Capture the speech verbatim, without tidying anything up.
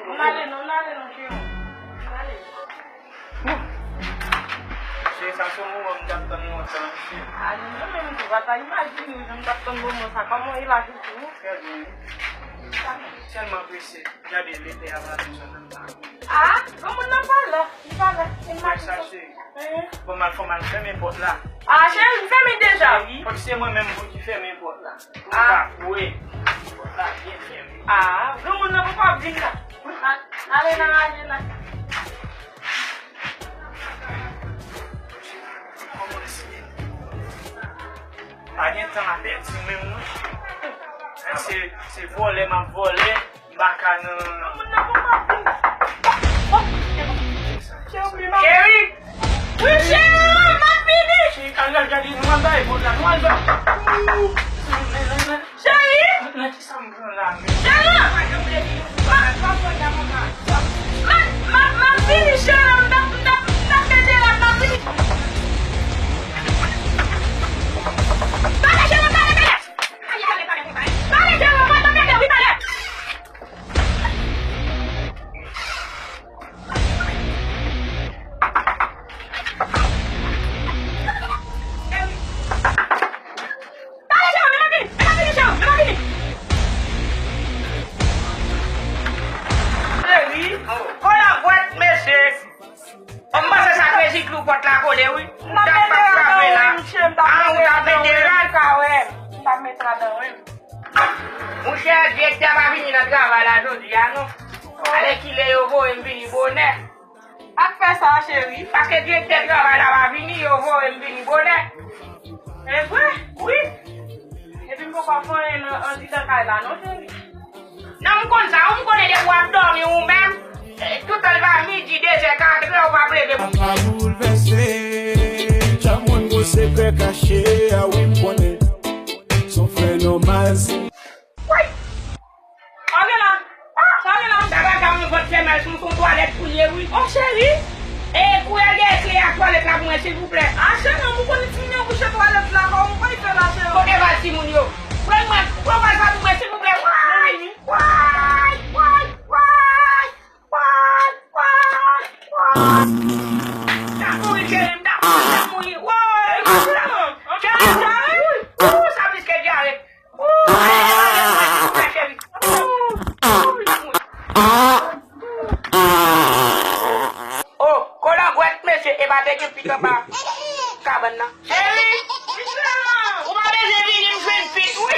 Ann ale non, ann ale non, cheri. Ann ale. Bon. Cheri, sa se yon moman m t ap tann lontan, mesye. A, nou menm tou, pa ta imajine w jan m t ap tann moman sa. Kòman w ye la, chouchou? Trè byen, wi. Tèlman prese. Gade, lete a pa bezwen nan ta. A, granmoun nan pa la. Li pa la. Li pa la. Bon, m al fè, m al fèmen pòt la. A, cheri, m fèmen deja, wi. Fòk se mwen menm pou ki fèmen pòt la. A. Wi. Pòt la byen fèmen. A, granmoun nan poko ap vin la. Ale nan raje la. Pa gen tan a pèdi menm, non. Se, se vòlè m ap vòlè. M pa ka nan. Cheri! Wi, cheri, m ap vini! Cheri, al, al gade, nou al bay vòt la, nou al bay. Cheri! Nan ki sa m pran la, men? Cheri! M, m, m, m ap vini, cheri, m t ap, m t ap, m t ap mete la, m ap vini. Pale, cheri, pale, pale! Pale, cheri, pale, pale, pale, pale, pale, pale, pale! Cheri, kolabwèt, mesye. M panse sa krezi klou pòt la kole, wi. Ou t ap frape la. A, ou t ap mete rad. M t ap mete ladan, wi. Monchè, direktè pa vini nan travay la jodi a, non. Alèkile yo voye m vini bonè. Pa t fè sa, cheri. Paske direktè travay la pa vini, yo voye m vini bonè. E vre? Wi. Epi m poko fè anyen nan, andidan kay la, non, cheri. Non, m konn sa, ou m konnen depi w ap dòmi ou menm, eh, toutan l va midi, de zè, kat zè, ou p ap leve. Papa boulvèse, djamon gwo sekrè kache, a wi m konnen. Son fè nòmal si. Woy! Sa gen la? Sa gen la? Sa pa ka yon vant fè mal sou, sou twalèt pou l ye, wi. Oh, cheri! E kouri al dèyè kle ak twalèt la pou mwen, silvouplè. A, cheri, ou konn timoun yo kouche twalèt la, kòman ou pral fè la, cheri? Kote val timoun yo? Pran mwen, pran val sa pou mwen, silvouplè. Woy! Woy! Woy! Woy! Woy! Woy! Woy! M ta mouri, cheri, m ta mouri, m ta mouri. Woy! Cheri, m ta mouri. Ou, sa plis ke dyare. Ou, cheri. Ou, ou, ou. Oh, kolabwèt, mesye, e pa te gen pit anba kabann nan. Cheri, ou pa bezwen vini, m jwenn pit, wi.